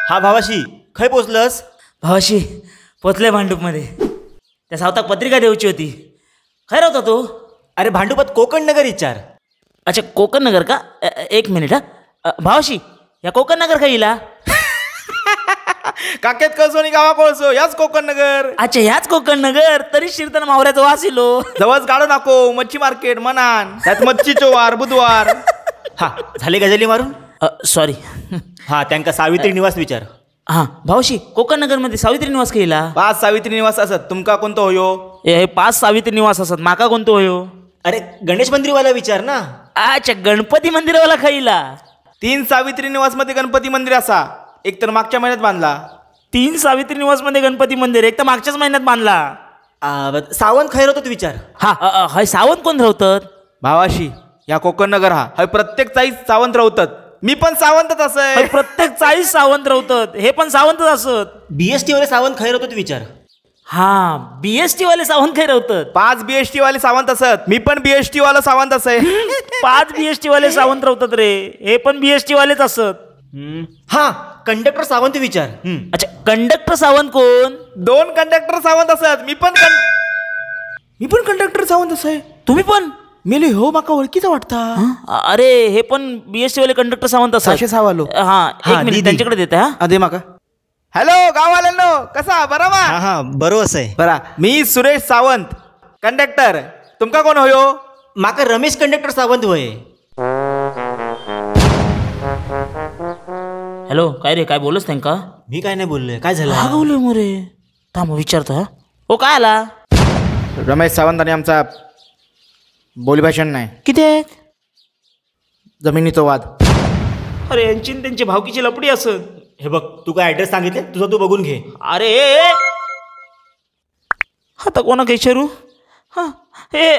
हा भावाशी खय पोचलस? भावाशी पोचले भांडूपमध्ये. त्या सावताक पत्रिका द्यायची होती. खय राहता तू? अरे भांडुपात कोकण नगर विचार. अच्छा कोकण नगर का? एक मिनिट हा. भावाशी या कोकण नगर का इला? काकेत कळसो आणि गावा कळसो याच कोकण नगर. अच्छा ह्याच कोकण नगर. तरी शिरताना मावऱ्याचा वास इलो. जवळच गाडो नाको मच्छी मार्केट मनान, त्यात मच्छीचो वार बुधवार. हा झाले गजली मारून? सॉरी. हा त्यांका सावित्री निवास विचार. हा भाऊशी कोकण नगरमध्ये सावित्री निवास केला? 5 सावित्री निवास असत. तुमका कोणतो होयो? हे 5 सावित्री निवास असत, माका कोणतो होयो? अरे गणेश मंदिरवाला विचार ना. अच्छा गणपती मंदिरवाला खाईला. 3 सावित्री निवास मध्ये गणपती मंदिर असा, एक तर मागच्या महिन्यात बांधला. 3 सावित्री निवास मध्ये गणपती मंदिर एक तर मागच्याच महिन्यात बांधला. सावंत खै राहतात विचार. हा हय सावंत कोण राहतात? भावाशी या कोकण नगर हा हय प्रत्येक 40 सावंत राहतात. मी पण सावंतच असं. प्रत्येक 40 सावंत राहतात, हे पण सावंतच असत. बीएसटी वाले सावंत खै राहतात विचार. हा बीएसटी वाले सावंत खै राहतात? 5 बीएसटी वाले सावंत असत. मी पण बीएसटी वाला सावंत असे. 5 बीएसटी वाले सावंत राहतात रे, हे पण बीएसटी वालेच असत. हा कंडक्टर सावंत विचार. अच्छा कंडक्टर सावंत कोण? 2 कंडक्टर सावंत असत. मी पण कंडक्टर सावंत असे. तुम्ही पण? मेले हो माका ओळखीचा वाटता. अरे हे पण बीएसटी वाले कंडक्टर सावंत असत. सावालो. हा एक मिनिट त्यांच्याकडे देते. हा दे माका. हॅलो गाववाल्यांनो, कसा बरा मा? हा बरो असं. बरा. मी सुरेश सावंत कंडक्टर. तुमका कोण होयो? माका रमेश कंडक्टर सावंत होय. हॅलो काय रे, काय बोलस त्यांका? मी काय नाही बोललोय. काय झालं? रागवलोय मोरे. थांब विचारतो. हा ओ काय आला? रमेश सावंत आणि आमचा बोलीभाषण नाही. किती आहे? जमिनीचा वाद. अरे यांची त्यांची भावकीची लपडी असत. हे बघ तू काय ऍड्रेस सांगितले तुझा तू बघून घे. अरे आता कोणा विचारू? हा हे